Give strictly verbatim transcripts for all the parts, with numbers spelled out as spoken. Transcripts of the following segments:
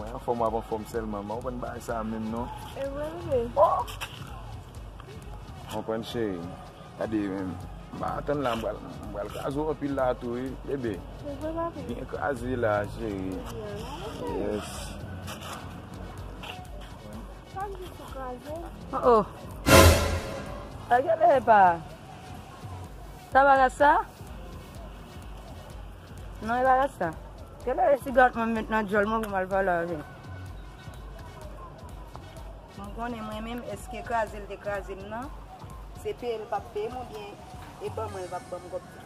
Mwen anfòm, w ap anfòm sèlman, m pa konprann bagay sa menm non. E vre, bebe. Konprann cheri. Gade menm. M pa atann la, m pral, m pral kraze w anpil la tou wi, bebe. E vre, papi. Byen kraze la, cheri. Yes. Chak jou sou kraze. Oh, oh. Sa genlè e pa. Sa pa rasta? Non, e pa rasta. Genlè e sigarèt mwen met nan djòl mwen pou m al pale avè l. Mwen konnen mwen menm, èske kraze l te kraze m nan, se peye l p ap peye m oubyen e ban mwen l p ap ban m kòb tou.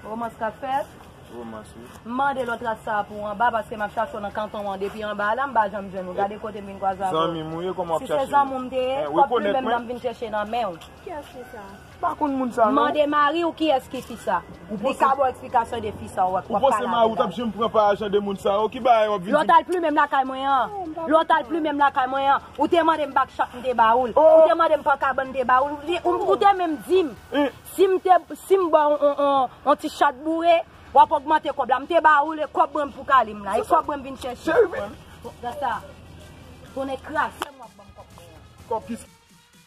Romans k ap fèt. Romans, wi. M mande lòt ras sa a pou anba, paske m ap chache w nan kanton an depi anba a la, m pa janm jwenn ou. Gade kote m vin kwaze avè w. Zanmi m ou ye, kòman w ap chache m? Si se zanmi w m te ye, kòb plumen m nan m vin chèche nan men w. Kiyès fi sa? M pa konn moun sa non. Mande mari w kiyès ki fi sa. Li ka ba w eksplikasyon de fi sa w ap pale avè l la. Ou panse mari w t ap janm pran pa jan de moun sa yo? Ki bagay w ap vin di? Lè w t al plumen m lakay mwen an. Lè w t al plumen m lakay mwen an. Ou te mande m bak chat m te ba ou l. Ou te mande m pòkabann m te ba ou l. Ou, ou te menm di m. Si m te, si m ba w on, on, on, on ti chat boure, w ap ogmante kòb la. M te ba ou l, e kòb mwen m pou kale m la. E kòb mwen m vin chèche. Cheri, men. Gad sa. Tonnè kraze m, w ap ban m kòb mwen an. Kòb ki sa?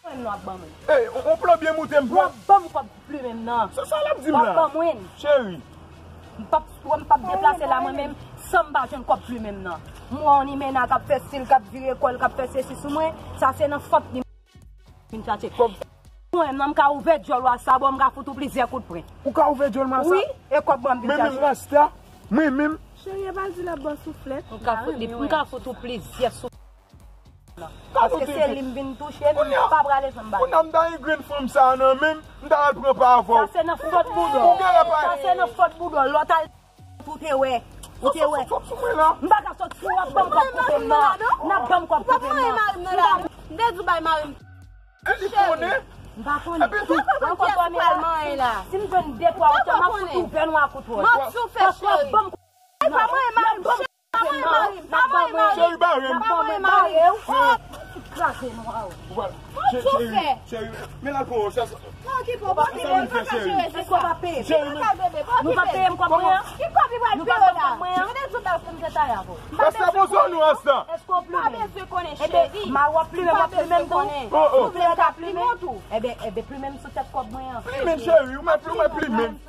Mwen m nan w ap ban mwen. Ey, on, on plan byen moute m pran. W ap ban m kòb plumen m nan. Se sa l ap di m la. W ap ban mwen. Cheri. M p ap, w ap deplase la mwen menm, san m pa jwenn kòb plumen m nan. M wè on limena k ap fè stil, k ap vire kò l, k ap fè sesi sou mwen. Sa se nan fòt li. Vin chache. Mwen menm nan m ka ouvè djòl w a sa bò, m ka fout ou plizyè kout pwen. Ou ka ouvè djòl m a sa? Wi, e kòb mwen m vin chache. Mwen menm rasta, mwen menm. Cheri, e pa di l ap ba w souflèt. M ka fout li, m ka fout ou plizyè souflèt. Paske se li m vin touche, m pa prale janm ba li. Kounye a m ta gen grenn fanm sa a nan men m, m ta al pran pa avè w. Sa se nan fòt boudò. Sa se nan fòt boudò. Lè w t al Ou te wè. Ou te wè. Sot sou mwen la. M pa ka sot sou w ap ban m kòb koupe m nan. N ap ban m kòb koupe m nan. M te di w bay mari m. E li konnen. M pa konnen. Epi tou. Ou konprann m la. Si m jwenn de twa ou te m ap fout ou vè nwa kout wòch. Paske w ap ban m kòb koupe m nan. N ap ban m kòb koupe m nan. Cheri, bare m. N ap ban mwen bare w. Fout kraze nwa w. Cheri, cheri, men l al pran wòch la. Pa okipe w, pa okipe w, li pa ka jere, se sa. Èske w pa peye m? Cheri, men. Nou pa peye m kòb mwen an? Ki kòb li pral peye w la? Nou pa ban m kòb mwen an? Mete sou tèt pou m te taye avè w. Rasta bon zòn nou, Rasta. Èske w plimen? Pa bezwen konnen, cheri. Ebyen, mal w ap plimen, w ap plimen m tou. Ou vle w ta plimen? Ebyen, ebyen, plimen m sou tèt kòb mwen an. Plimen, cheri, ou mèt plimen, plimen.